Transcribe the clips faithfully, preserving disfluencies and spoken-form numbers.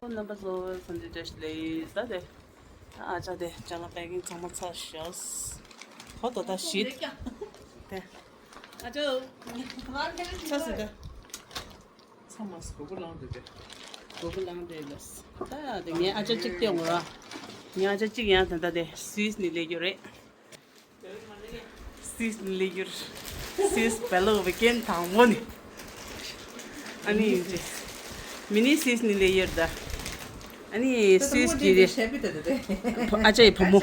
རྣམ་པ་ཚོ་འཚམས་འདྲི་བཀྲ་ཤིས་བདེ་ལེགས། ད་དེ་ཨ་ཅག་དེ་ཅ་ལག་པེ་ཀིང་ཚང་མ་ཚར་ཤག་ཧོ་ད་ད་ཤིད་དེ་ཨ་ཅག་ཚར་སོང་། ད་ཚང་མ་སྒོར་པོ་བླངས་འདུག་གས། སྒོར་པོ་བླངས་འདུག་ལགས། ད་དེ་ངའི་ཨ་ཅག་གཅིག་སྟོན་དགོས་ར། ངའི་ཨ་ཅག་གཅིག་ཡང་ད་ལྟ་དེ་སུད་སི་ནས་སླེབས་རྒྱུ་རེད། སུད་སི་ནས་སླེབས་རྒྱུ་རེད། སུད་སི་བལ་ལོག་བི་ཀན་དང་པོ་ནས། ཨ་ནི་ཡིན་ཅི། མི་ནི་སུད་སི་ནས་སླེབས་ཡོད་ད། ཨ་ནི་སུད་སི་གི་རེད། ཨ་ཅག་ཡི་བུ་མོ།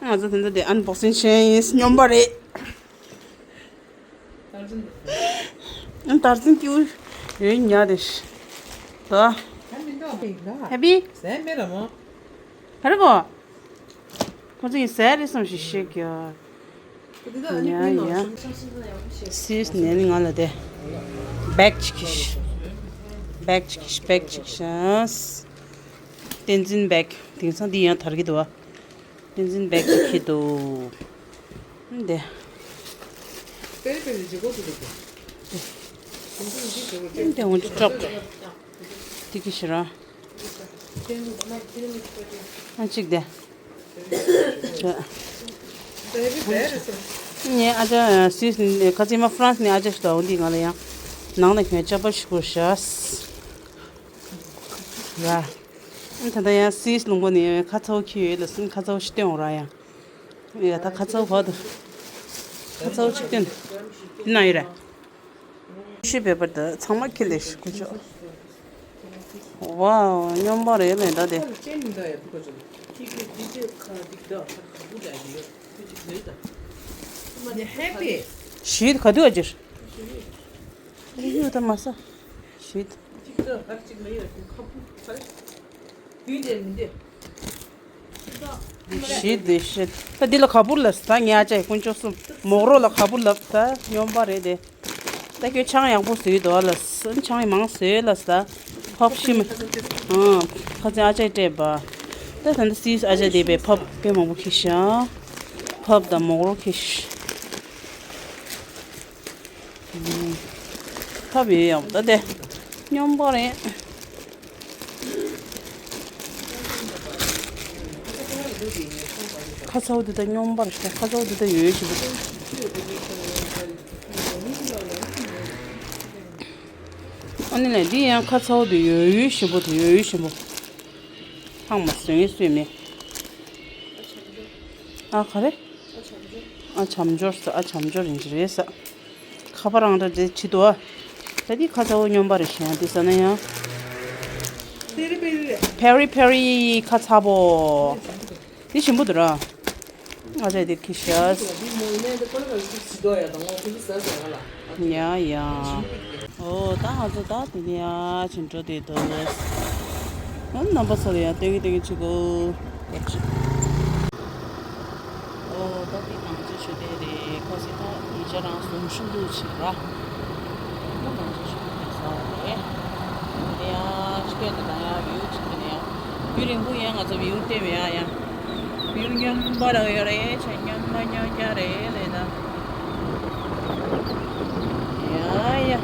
ང་ཚོ་དེ་འདྲ་དེ་ཨན་བོག་སིང་བྱས་ཡིན། སྨྱོན་པ་རེད། ཨན་དར་ཚིན་ཀྱུ་ཡོད་ཉག་རེད། ད་ཧེ་པི། ཟས་མེད་ར་མོ། ག་རེ་གོ་ཁོ་ཚོ་ཡིན་ཟས་རེད་བསམ་ཞིག་བཤད་ཀྱི་ཡོད། ཡ་ཡ། སུད་སི་ནས་ནི་ང་ལ་དེ་བེག་ཅིག་གིས། བེག་ཅིག་གིས་བེག་ཅིག་ཤ། བསྟན་འཛིན་བེག་དེང་སང་འདི་ཡང་དར་གྱི་འདུག་བ། བསྟན་འཛིན་བེག་ཅིག་གི་འདུག་འདི། འདི་འོན་ཏེ་ཀྲོག་ཀྲོག་འདི་གི་ཤི་ར། ཨ་གཅིག་དེ། ངས་ཨ་ཅག་སུད་སི་ནས་ཁ་ཚིག་མ་ཧྥ་རན་སི་ནས་ཨ་ཅག་ཞིག་འདུག་འོ་འདི་ང་ལ་ཡང་ནང་ལ་ཁྱོད་ཅག་པ་ཞིག་དགོས་ཤག་ཡ། ད་ལྟ་ཡང་སུད་སི་ལུང་པ་ནས་ཁ་ཚ་བོ་ཁྱེར་ཡོད་ལ་སུན་ཁ་ཚ་བོ་ཞིག་སྟོན་འོང་ར་ཡང་། ཡ་ད་ཁ་ཚ་བོ་བར་དུ། ཁ་ཚ་བོ་ཅིག་སྟོན། འདི་ན་ཡོད་ར། ཤི་བེ་པར་དུ་ཚང་མ་ཁྱེར་ལས་ཤི་ཁུ་ཆོ། ཝའོ་སྨྱོན་པ་རེད་ལས་ད་དེ། ཤིད་ག་དུས་ཨ་ཅིར། ཡོད་ད་མ་ས། ཤིད། ཤིད་དེ་ཤིད། ད་འདི་ལ་ག་པུར་ལབ་ད་ཉ་ཅེ་དཀོན་མཆོག་གསུམ། མོག་རོ་ལ་ག་པུར་ལབ་ད་སྨྱོན་པ་རེད་དེ། ད་ཁྱོད་ཆང་ཡག་པོ་བཟོས་འདུག་ལ་སུན་ཆང་མང་བཟོས་ལ་ས། ཕབ་ཤི་མ། ཨ། ཁ་ཚན་ཨ་ཅེ་སྤྲད་པ། ད་ད་ད་སིས་ཨ་ཅེ་དེ་པའི་ཕབ་དཔེ་མང་པོ་ཁྱི་ཤ། ཕབ་ད་མོག་རོ་ཁྱི་ཤ། ཐབས་ཡོད་ཡག་པོ་ད་དེ་སྨྱོན་པ་རེད། ཁ་ཚ་བོ་འདི་ད་སྨྱོན་པ་རེད་ཤག་ཁ་ཚ་བོ་འདི་ད་ཡོད་ཞིག་པོ། ཨ་ནི་ལས་འདི་ཡང་ཁ་ཚ་བོ་འདི་ཡོད་ཡོད་ཞིག་པོ་དེ་ཡོད་ཡོད་ཞིག་པོ། ཧང་མ་སོན་ངེ་སོན་མེད། ཨ་ག་རེ། ཨ་བྱམས་སྦྱོར་ཟེར། ཨ་བྱམས་སྦྱོར་ཡིན་གྱི་རེད་ཟེར། ཁ་པར་རང་འདྲ་འདྲ་བྱེད་དོ། ད་འདི་ཁ་ཚ་བོ་སྨྱོན་པ་རེད་ཤག་འདི་ཟ་ན་ཡང་། ཕེ་རི་ཕེ་རི་ཁ་ཚ་བོ། འདི་ཞིམ་པོ་འདུག་ར། ང་ཚོས་འདི་ཁྱི་ཤ། ཡ་ཡ། ཨོ་ད་ང་ཚོ་ད་དེ་ནས་ཡར་ཕྱིན་འགྲོ་བསྡད་འདུག་ཨ་རྣམ་པ་ཚོ་ལ་ཡང་སྟོན་གི་སྟོན་གི་བྱེད་དགོས། ཨོ་ད་འདི་གངས་ཅན་ཆོས་སྡེ་རེད། ཁ་སང་ད་ཉེ་ཆར་རང་ཟུམ་ཞུགས་འདུག་བྱེད་ར། ད་གངས་ཅན་ཆོས་སྡེ་ས་རེད། དེ་ནས་ཡར་སྐད་དེ་དང་ཡར་བིའུ་ཅིག་དེ་ནས་ཡར། རྒྱུན་རིང་པོ་ཡང་ང་ཚོ་བིའུ་བལྟས་མེད་ཡ་ཡ། བིའུ་སྨྱོན་པ་རང་ཡོད་རེད། ཆ་སྨྱོན་མ་སྨྱོན་རྒྱ་རེད་ལས་ད། ཡ་ཡ།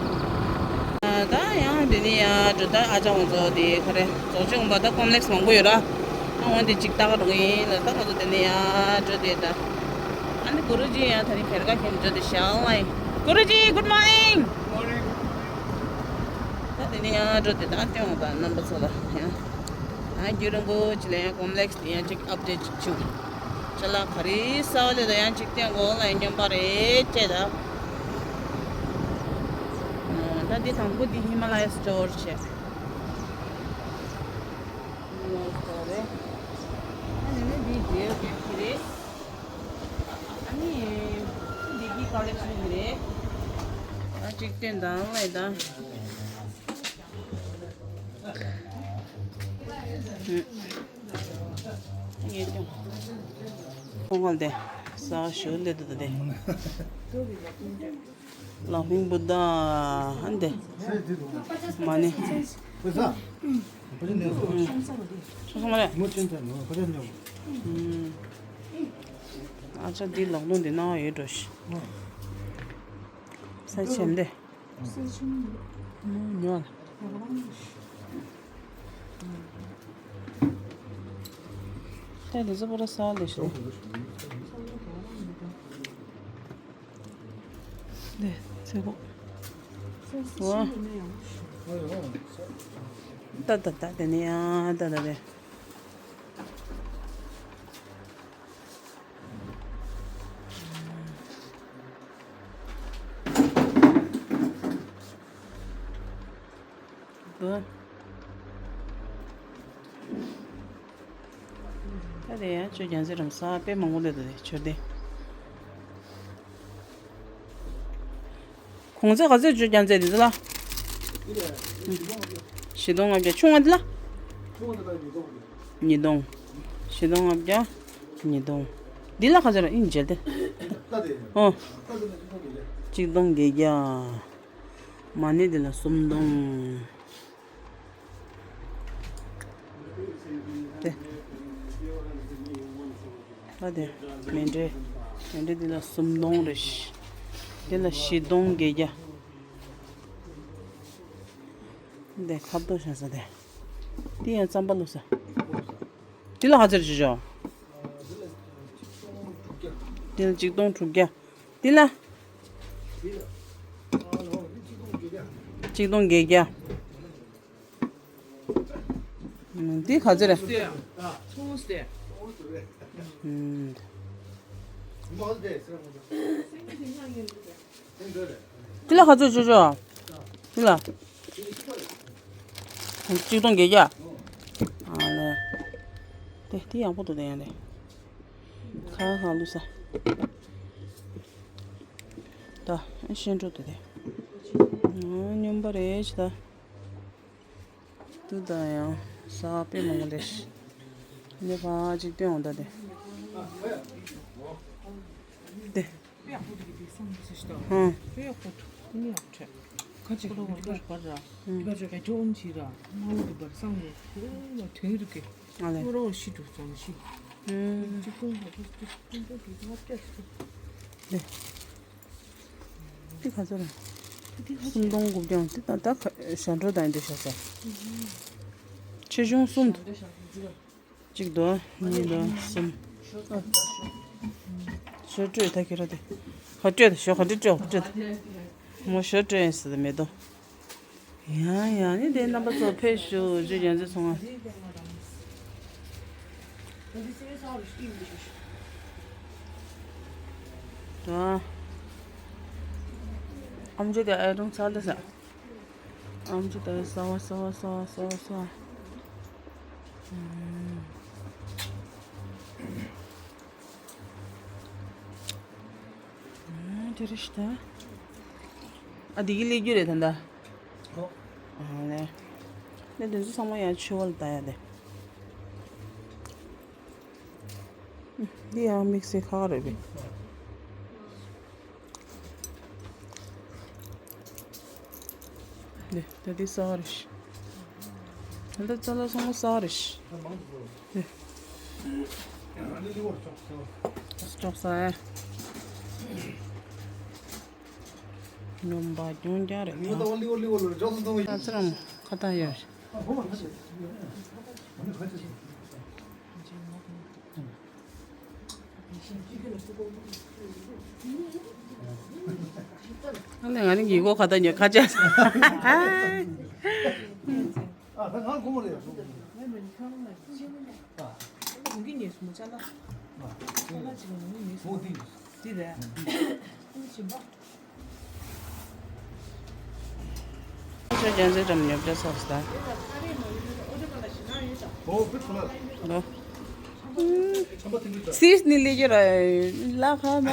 ད་ཡང་འདི་ནས་ཡར་འགྲོ་ད་ཨ་ཅག་ང་ཚོ་དེ་ག་རེ་རྫོགས་ཆེན་དགོན་པ་ད་ཀོམ་ལེགས་མང་པོ་ཡོད་ར། ཨ་འོ་འདི་གཅིག་ལྟ་ག་འགྲོ་གི་ཡིན་ལ་ད་ང་ཚོ་འདི་ནས་ཡར་འགྲོ་དེ་ད། ཨ་ནི་གུ་རུ་ཇི་ཡང་ད་རིང་བེར་ཀ་གྱོན་འགྲོ་དེ་ཤག་ལ་ཡིན། གུ་རུ་ཇི་good morning། ད་འདི་ནས་ཡར་འགྲོ་དེ་ད་སྟོན་འོང་ད་རྣམ་པ་ཚོ་ལ་ཡང་། ཨ་རྒྱུན་རིང་པོ་ཅིག་ལ་ཡང་ཀོམ་ལེགས་དེ་ཡང་གཅིག་ཨབ་ཌེཊ་ཅིག་བྱུང་། ཅ་ལག་ག་རེ་ཟ་བ་ལས་ད་ཡང་གཅིག་སྟོན་དགོས་ལ་ཡང་སྨྱོན་པ་རེད་ཅེས་ད། ད་འདི་དང་པོ་འདི་ཧི་མ་ལ་ཡ་སི་ཊོར་བྱས། ཧི་མ་ལ་ཡ་སི་ཊོར་རེད། ཨ་ནི་ནི་འདི་ཇེལ་གྱོན་གྱི་རེད། ཨ་ནི་འདི་གི་ཀོ་ལེག་ཤན་གྱི་རེད། ད་གཅིག་སྟོན་དང་ལས་ད། ཁོང་ག་དེ་ས་ཞོལ་ལས་དུ་དེ་ལག་ཕིང་བུ་ད་ཧན་དེ་མ་ནི་ཆོ་སོང་མ་རེད། ཨ་ཅག་འདི་ལག་ལུང་འདི་ན་ཡོད་འགྲོ་ཤི། ས་ཆེན་དེ། ཉོ། ད་དེ་ཚོ་པོ་ར་ས་ལེ་ཤི། ནས་ཚེ་གོ། ཨོ། ད་ད་ད་དེ་ནས་ཡང་ད་ད་དེ། འདུག་ད་དེ་ཡང་ཆོས་རྒྱལ་མཚན་རམ་ས་དཔེ་མང་པོ་སླེབས་འདུག་དེ་མཆོད་རྟེན། གོང་ཚད་ག་ཚོད་ཆོས་རྒྱལ་མཚན་དེ་ཚོ་ལ། བཞི་སྟོང་ལྔ་བརྒྱ། ཆུང་བ་འདི་ལ། ཉིས་སྟོང་། བཞི་སྟོང་ལྔ་བརྒྱ། ཉིས་སྟོང་། འདི་ལ་ག་ཚོད་ར་ཨིན་མཇལ་ཏེ། ཨོ། གཅིག་སྟོང་བརྒྱད་བརྒྱ། མ་ཎི་འདི་ལ་སུམ་སྟོང་། དེ། ཨ་དེ། མཎྜལ། མཎྜལ་འདི་ལ་སུམ་སྟོང་རེད། འདི་ལ་བཞི་སྟོང་བརྒྱད་བརྒྱ། འདི་ཁ་བཏོག་བཞག་ས་དེ། འདི་ཡང་རྩམ་པ་བླུགས་ས། འདི་ལ་ག་ཚོད་རེད་ཅོ་ཅོ། འདི་ལ་གཅིག་སྟོང་དྲུག་བརྒྱ། འདི་ལ། གཅིག་སྟོང་བརྒྱད་བརྒྱ། འདི་ག་ཚོད་རེད། འདི་ལ་ག་ཚོད་ཅོ་ཅོ། འདི་ལ། གཅིག་སྟོང་བརྒྱད་བརྒྱ། ཨ་ལེ། དེ་དེ་ཡག་པོ་འདུག་དེ་ཡང་དེ། ཁ་ཁ་བླུགས་ས། ད་ཤེས་འགྲོ་འདུག་དེ། སྨྱོན་པ་རེད་ཅི་ད། ཏུ་ད་ཡང་ས་དཔེ་མང་པོ་ལས། ནས་ཕ་གཅིག་སྟོན་འོང་ད་དེ། དེ། ཧང་། ཨ་ལེ། དེ། འདི་ག་ཚོད་རེད། སུམ་སྟོང་དགུ་བརྒྱ། འདི་ད་ད་ཞྭ་འབྲོག་དང་འདི་ཤ་ཚ། ཆེ་ཆུང་གསུམ་འདུག་གཅིག་འདུག་གཉིས་འདུག་གསུམ། ཨ། ཞོ་སྤྲོད་ད་ཁྱེད་ར་དེ། ག་སྤྲོད་དེ་ཞོ་ག་འདྲ་སྤྲོད་ག་སྤྲོད་དེ། མོ་ཞོ་སྤྲོད་ཡིན་ཟེར་དེ་མེད་དོ། ཡང་ཡང་ནི་དེ་རྣམ་པ་ཚོ་ཕེབས་ཞུ་ཇུ་ཡང་ཚེ་ཚོང་ང་། ཨམ་ཅོག་དེ་ཨེ་རུང་ཚར་ལ་ས། ཨམ་ཅོག་དེ་ས་བ་ས་བ་ས་བ་ས་བ་ས་བ། དེ་རེད་ཤི་ད། ཨ་དེ་གི་ལས་རྒྱུ་རེད་ད་ད། ཨ་ལེ། ལས་དེ་ཚོ་ཚང་མ་ཡང་ཆུ་བ་ལ་ད་ཡ་དེ། འདི་ཡང་དམིགས་བསལ་ཁག་རེད་པས། འདི་ད་འདི་ས་རེད་ཤི། ད་ལྟ་ཙ་ལ་ཚང་མ་ས་རེད་ཤི། འདི། ཅོག་ས་ཨེ། སྨྱོན་པ་རྐྱང་རྐྱང་རེད་ད། ང་ཚོ་རང་ཁ་ཏ་ཡོད། ཨ་ལེ་ང་ནི་ཡི་གོ་ཁ་ཏ་ཉོ་ཁ་ཆ། ཨ་ད་ང་སྒོར་མོ་རེད་ཡ། ཨ་ངུ་གི་ཉེས་སུ་མོ་ཅ་ལ། ཅ་ལ་ཅིག་ངུ་གི་ཉེས་སུ། འདི་རེད། འདི་རེད། ཆོས་རྒྱལ་མཚན་འགྲམ་ཉོ་བྱ་སོགས་ད། ལོ། སིས་ནི་ལི་ཀྱི་ར་ལ་ཁ་མ།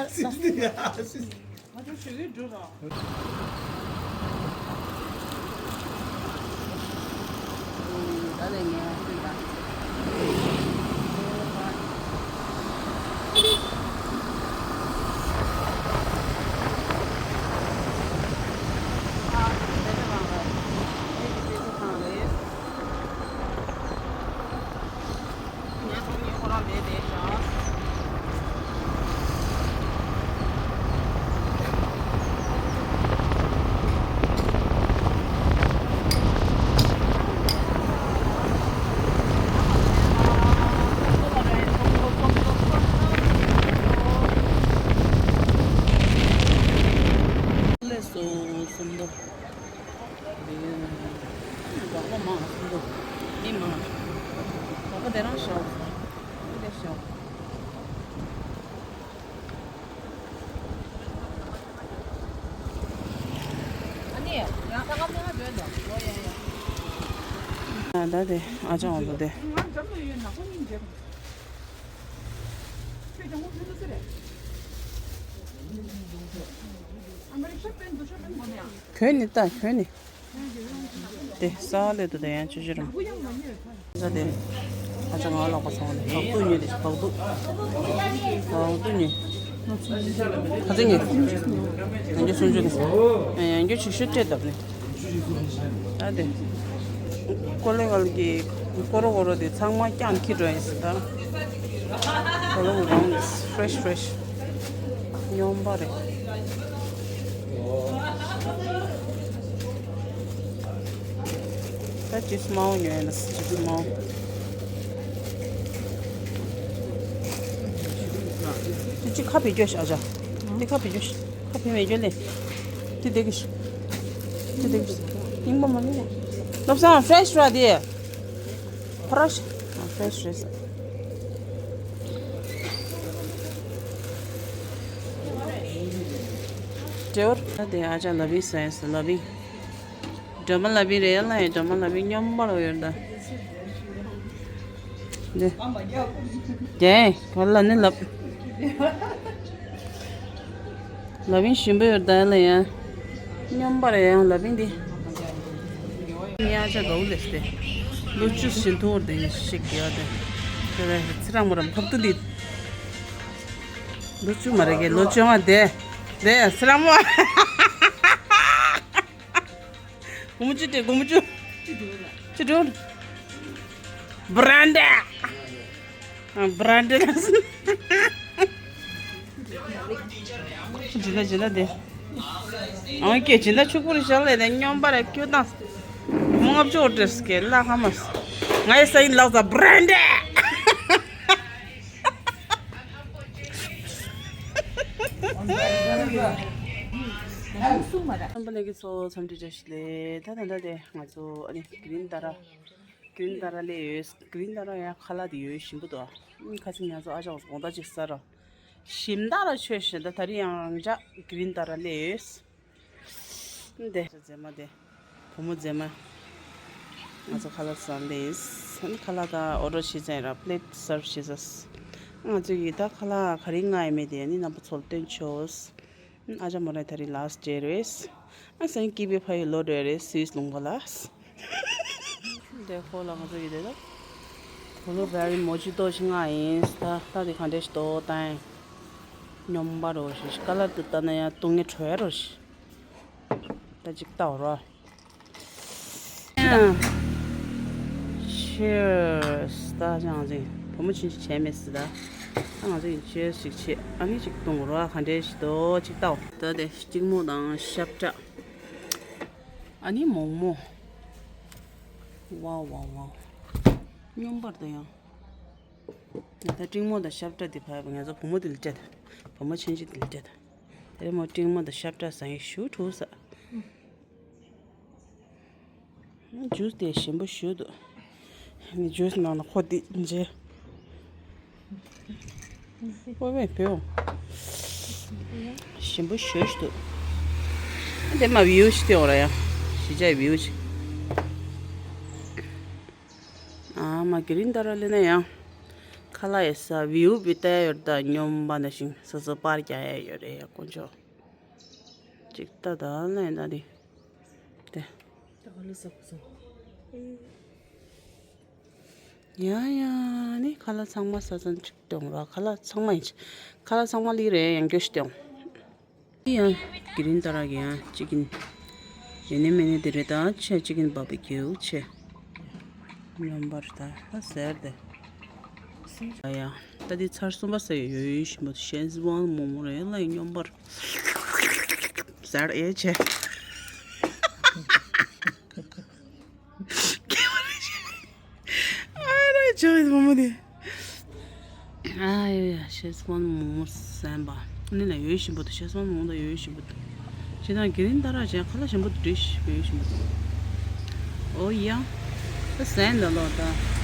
ད་དེ་ཨ་ཅག་འོང་དུ་དེ། གྱོན་ནི་ད་གྱོན་ནི། དེ་ས་ལེ་དུ་དེ་ཡང་ཆུ་ཆུ་རུང་། ས་དེ་ཨ་ཅག་ང་ལོག་པ་སོང་ནས་བག་ཐུག་ཉོས་དེ་བག་ཐུག་བག་ཐུག་ཉོས། ཁ་ཚིག་ཉོས། ཡང་རྒྱུ་སུམ་ཅུ་ནས་ཡང་རྒྱུ་ཆིག་ཤུ་སྤྲད་བཏབ་ནས། ད་དེ་ཀོ་ལེ་གལ་གྱི་ཀོ་རོ་ཀོ་རོ་དེ་ཚང་མ་རྐྱང་ཁྱི་འགྲོ་ཡིན་ཟེར་ད། ཀོ་ལེ་ཀོ་རོ་ཧྥེ་རེཤ་ཧྥེ་རེཤ་སྙོམས་པ་རེད། ད་ཅིབ་སི་མང་པོ་ཉོས་ཡིན་ན་ཅིབ་སི་མང་པོ། དེ་ཅི་ཁ་བེད་སྐྱོ་ཤ་ཨ་ཅག་དེ་ཁ་བེད་སྐྱོ་ཤ་ཁ་བེད་མེད་སྐྱོ་ལེ། དེ་དེ་གི་ཤ་དེ་དེ་གི་ཤ་རྙིང་པ་མ་རྙིང་པ། བློ་བཟང་ཧྥེ་རེཤ་ར་དེ། ཧྥེ་རེཤ་ཨ་ཧྥེ་རེཤ་རེད། འབྲེལ་བར་ད་དེ་ཨ་ཅག་ལ་བི་སའེན་སི་ལ་བི། སྒྲོལ་མ་ལ་བི་རེད་ལ་ཡ། སྒྲོལ་མ་ལ་བི་སྙོམས་པར་ཡོད་ད། འདི། རྒྱན་ག་ལ་ནི་ལབ། ལ་བི་ཞིམ་པོ་ཡོད་ད་ལ་ཡ། སྙོམས་པར་ཡང་ལ་བི་འདི། ཉ་ཆ་གའུ་ལེ་སྟེ། ལོ་བཅུ་ཞིག་ཐོག་དེ་ཞིག་ཡོད་དེ། དེ་ལ་ཚི་རང་མོ་རང་ཕབ་ཏུ་འདི། ལོ་བཅུ་མ་རེད་གི་ལོ་བཅོ་ལྔ་དེ། དེ་ཚི་རང་མོ། གོང་ཅི་དེ་གོང་ཅུ། ཅི་དུ། བྷ་རན་ཌ། བྷ་རན་ཌ་ལ། ཇི་ལ་ཇི་ལ་དེ། ཨང་ཀེ་ཇི་ལ་ཕྱུག་པོ་རེ་ཞལ་ལས་དེ་སྙོམས་པ་རེ་ཁྱོད་དང་། མོ་ལྔ་བཅུ་འོ་ཏྲེས་ཀེ་ལ་ཧ་མ་སི། ང་ཡི་ས་ཡིན་ལགས་ས་བྷ་རན་ཌ། ཨམ་པ་ལེ་གི་ཚོ་འཚམས་འདྲི་བཀྲ་ཤིས་བདེ་ལེགས། ད་ད་ད་དེ་ང་ཚོ་ཨ་ནི་གི་རིན་ཏཱ་ར། གི་རིན་ཏཱ་ར་ལས་ཡོད། གི་རིན་ཏཱ་ར་ཡང་ཁ་ལག་དེ་ཡོད་ཞིམ་པོ་འདུག་ཨ་ཁ་སང་ང་ཚོ་ཨ་ཅག་དགོང་དག་ཅིག་ཟ་ར། ཞིམ་ད་ར་ཆོས་ཞེ་ད་ད་རི་ཡང་རང་ཅག་གི་རིན་ཏཱ་ར་ལས་ཡོད། འདི་མཛེས་མ་དེ། བུ་མོ་མཛེས་མ། ང་ཚོ་ཁ་ལག་ཟ་ལེས། ཨ་ནི་ཁ་ལག་ད་ཨོ་ཌར་བྱེད་ཙང་ར་པི་ལེཊ་སརབ་བྱེད་ས། ང་ཚོ་ཡི་ད་ཁ་ལག་ག་རེ་མངགས་ཡོད་མེད་དེ་ཨ་ནི་རྣམ་པ་ཚོར་སྟོན་ཆོག་ཨ་ཅག་མོ་ར་ད་རི་ལཱ་སི་ཊི་ཌེ་རེད། ཨ་སང་ཀི་པི་ཕ་ཡི་ལོ་ཌེ་རེད་སུད་སི་ལུང་པ་ལ། དེ་ཁོ་ལ་ང་ཚོ་ཡི་དེ་ད། བུ་ལུ་བེ་རི་མོ་ཇི་ཏོ་ཞིག་མངགས་ཡིན། ད་ད་དེ་ག་འདྲས་ཞིག་ཏོ་ད་ཡིན། སྙོམས་པ་རོ་ཞིག་ཀ་ལར་དུ་ལྟ་ན་ཡང་སྡུག་བསྔལ་བྲོ་ཡ་རོ་ཞིག་ད་ཅིག་ལྟ་རོ། Cheers། ད་ཅང་ཅིག་བུ་མོ་ཆུང་ཆུང་བྱས་མེད་སི་ད། ད་ང་ཚོ་ཡིན་cheers་ཞིག་བྱེད། ཨ་ནི་ཅིག་བཏུང་རོ་ག་འདྲས་ཞིག་ཏོ་ཅིག་ལྟ། ད་དེ་ལྕི་མོ་དང་ཤབ་བྲ། ཨ་ནི་མོག་མོག་ཝའོ་ཝའོ་ཝའོ། སྙོམས་པར་དུ་ཡང་། ད་ལྕི་མོ་དང་ཤབ་བྲ་དེ་ཕར་ང་ཚོ་བུ་མོ་དེ་ལ་སྤྲད། བུ་མོ་ཆུང་ཆུང་དེ་ལ་སྤྲད། དེ་རིང་མོ་ལྕི་མོ་དང་ཤབ་བྲ་ཟ་ཡི་ཞུ་ཐུག་ས། ཇུས་དེ་ཞིམ་པོ་ཞུ་འདུག་ཇུས་ནང་ལ་ཁོ་དེ་འཇེ། ཁོ་བས་བེའུ། ཞིམ་པོ་ཞུ་ཞུ་འདུག་དེ་མ་བེའུ་ཞིག་སྟེ་འོ་ར་ཡ། ཞི་ཅའི་བེའུ་ཞིག་ཨ་མ་གི་རིན་ཏཱ་ར་ལེ་ན་ཡང་། ཁ་ལག་ཡ་ས་བེའུ་བི་ཏ་ཡོད་ད་སྙོམས་པ་ན་ཞིང་སོ་སོ་པར་རྒྱག་ཡ་ཡོད་རེད་ཡ་དཀོན་མཆོག་ཅིག་ལྟ་ད་ལན་ད་དེ། དེ། ད་ག་ལ་ཟ་གི་སོང་། ཡ་ཡ་ནི་ཁ་ལག་ཚང་མ་ཟ་ཚང་ཅིག་གཏོང་ར་ཁ་ལག་ཚང་མ་ཡིན་ཅིག་ཁ་ལག་ཚང་མ་ལི་རེད་ཡང་སྐྱོ་ཞིག་གཏོང་། ཡང་གི་རིན་ཏཱ་ར་གི་ཡང་ཅི་གིན། ཡེ་ནེ་མེ་ནེ་དེ་རེད་ད་ཆེ་ཅི་གིན་བབ་བི་ཀྱིའུ་ཆེ། མཉམ་པར་ད་ད་ཟེར་དེ། ཡ་ཡ། ད་དེ་ཚར་གསུམ་པ་ཟེར་ཡོད་ཡོད་ཞིམ་པོ་ཤེས་ཝང་མོ་མོ་རེད་ལ་ཡི་སྙོམས་པར། ཟེར་ཨེ་ཆེ། ཨ་ར་ཅོ་ཡི་མོ་མོ་དེ། ཨ་ཡ་ཡ་ཤེས་ཝང་མོ་མོ་ཟན་པ། ནི་ལ་ཡོད་ཞིམ་པོ་དུ་ཤེས་ཝང་མོ་མོ་ད་ཡོད་ཞིམ་པོ་དུ། ཅི་དང་གི་རིན་ཏཱ་ར་ཅན་ཁ་ལག་ཞིམ་པོ་དུ་འདྲི་ཞིམ་པོ་ཡོད་ཞིམ་པོ་དུ། ཨོ་ཡ། ད་ཟན་ད་ལོ་ད།